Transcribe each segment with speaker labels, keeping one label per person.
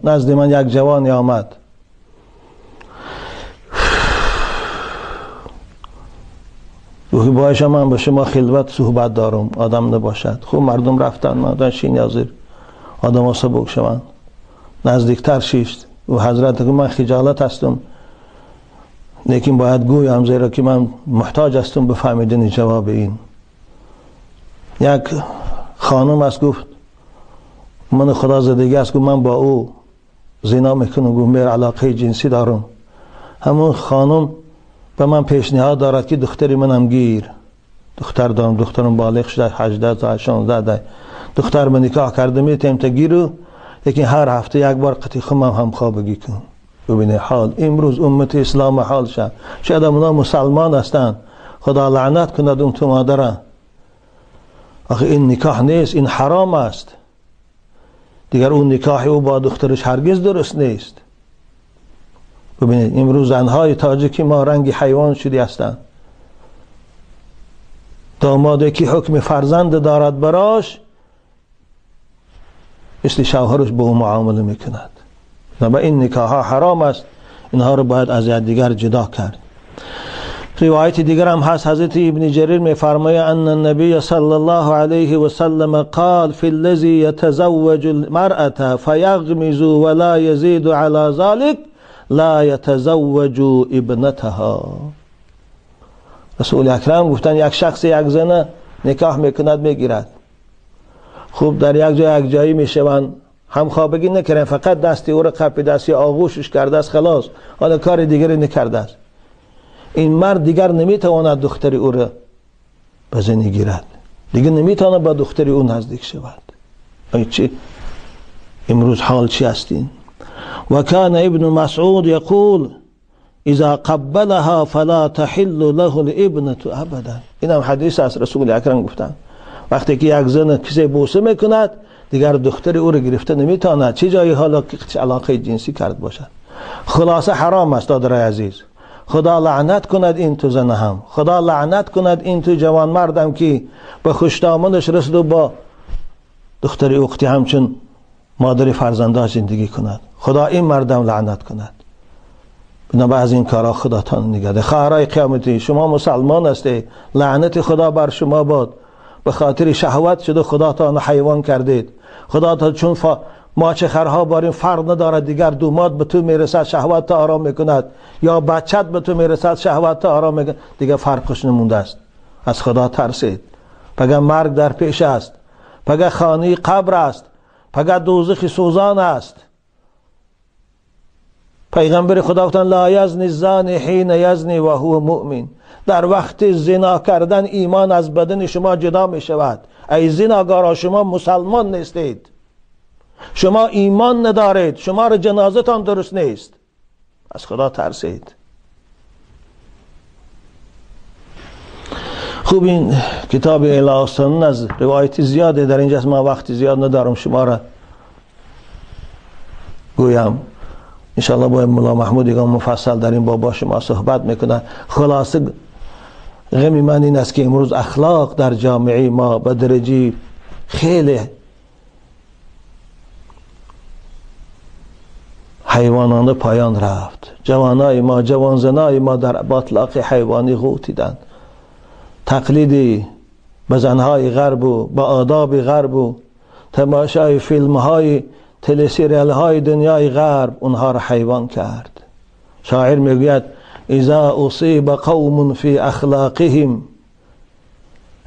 Speaker 1: نزد من یک جوانی آمد، گفت باشه من با شما خلوت صحبت دارم، آدم نباشد. خب مردم رفتن، مردم شین حاضر آدم ها سبک شوند. نزدیکتر شیشت و حضرت گفت من خجالت هستم، لیکن باید گویم زیرا که من محتاج هستم به فهمیدن جواب این. یک خانم است، گفت من خدا زدگی است، گفت من با او زنا میکنم، گفت من علاقه جنسی دارم. همون خانم به من پیشنهاد دارد که دختری منم گیر، دختر دارم، دخترم بالغ شده 18 تا 16 ده، دختر من نکاح کرده میتیم تا گیرو، لیکن هر هفته یک بار قطعی خمم هم خوابگی کن. ببینه حال امروز امت اسلام حال شد، شاید اونا مسلمان هستند، خدا لعنت کند اون تو مادره. آخه این نکاح نیست، این حرام است. دیگر اون نکاح او با دخترش هرگز درست نیست. ببینید امروز زنهای تاجیکی ما رنگ حیوان شدی هستند. داماده که حکم فرزند دارد براش، مثل شوهرش به او معامله میکند. و این نکاح ها حرام است، اینها رو باید از یکدیگر جدا کرد. روایت دیگر هم هست، حضرت ابن جریر میفرماید ان النبی صلی الله علیه و سلم قال فی الذی یتزوج المرأة فیغمز ولا یزید علی ذلك لا یتزوج ابنتها. رسول اکرم گفتن یک شخص یک زن نکاح میکند میگیرد، خوب در یک جای یک جایی میشوند، هم خوابگی نکردن، فقط دستی او را قپیده است یا آغوشش کرده است، خلاص، حالا کار دیگری نکرده است. این مرد دیگر نمیتواند دختری او را به زنی گیرد، دیگر نمیتواند با دختری او نزدیک شود. ای چی امروز حال چی هستین؟ و کان ابن مسعود یقول اذا قبلها فلا تحل له الابنة ابدا. این هم حدیث از رسول اکرم گفتن وقتی که یک زن کسی بوسه میکند دیگر دختر او را گرفته نمیتواند، چه جایی حالا که علاقه جنسی کرد باشد. خلاصه حرام است دادرای عزیز. خدا لعنت کند این تو زن هم، خدا لعنت کند این تو جوان مردم که به خوشدامنش رسد و با دختر اوقتی همچون مادر فرزنداش زندگی کند. خدا این مردم لعنت کند. بنابر از این کارا خداتان نگهده. خواهرای قیامتی، شما مسلمان هستی، لعنت خدا بر شما باد. به خاطر شهوت شده خداتان حیوان کردید. خدا چون ماچه خرها بارین فرق ندارد، دیگر دوماد به تو میرسد شهوت تا آرام میکند، یا بچت به تو میرسد شهوت تا آرام میکند، دیگر فرقش نمونده است. از خدا ترسید. پگه مرگ در پیش است، پگه خانه قبر است، پگه دوزخ سوزان است. پیغمبر خدا گفتند لا یزنی الزانی حین یزنی و هو مؤمن. در وقت زنا کردن ایمان از بدن شما جدا می شود. ای زناگارا، شما مسلمان نیستید، شما ایمان ندارید، شما را جنازه تان درست نیست. از خدا ترسید. خوب این کتاب اعلی از روایت زیاده در اینجاست، من وقت زیاد ندارم شما را گویم. انشاءالله با ملا محمود دیگه مفصل در این بابا شما صحبت میکنن. خلاصه غم من این است که امروز اخلاق در جامعه ما به درجه خیلی حیوانانه پایان رفت. جوانای ما، جوان زنای ما در باطلاق حیوانی غوطیدند. تقلیدی به زنهای غرب و به آداب غرب و تماشای فیلم های تلسیریال های دنیای غرب اونها را حیوان کرد. شاعر میگوید اذا اصیب قوم فی اخلاقهم،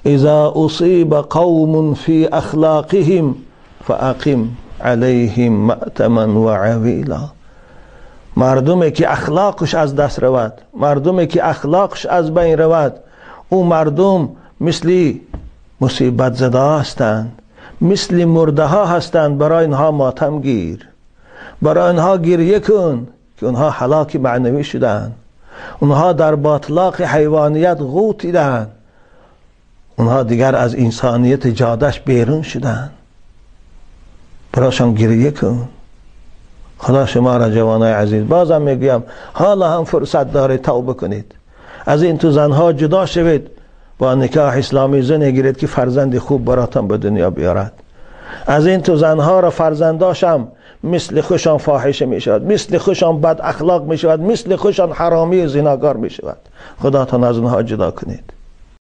Speaker 1: اذا اصیب قوم فی اخلاقهم فاقم علیهم مأتما و عویلا. مردمی که اخلاقش از دست رود، مردمی که اخلاقش از بین رود، او مردم مثل مصیبت زده هستند، مثل مرده ها هستند. برای اینها ماتم گیر، برای اینها گریه کن که اونها هلاک معنوی شدند، اونها در باطلاق حیوانیت غوطیدند، اونها دیگر از انسانیت جادش بیرون شدند. برایشان گریه کن. خدا شما را جوانای عزیز، بازم میگویم حالا هم فرصت داره توبه کنید، از این تو زنها جدا شوید، با نکاح اسلامی زن گیرید که فرزند خوب براتان به دنیا بیارد. از این تو زنها را فرزنداشم مثل خوشان فاحشه می شود، مثل خوشان بد اخلاق می شود، مثل خوشان حرامی و زناکار می شود. خداتان از اونها جدا کنید.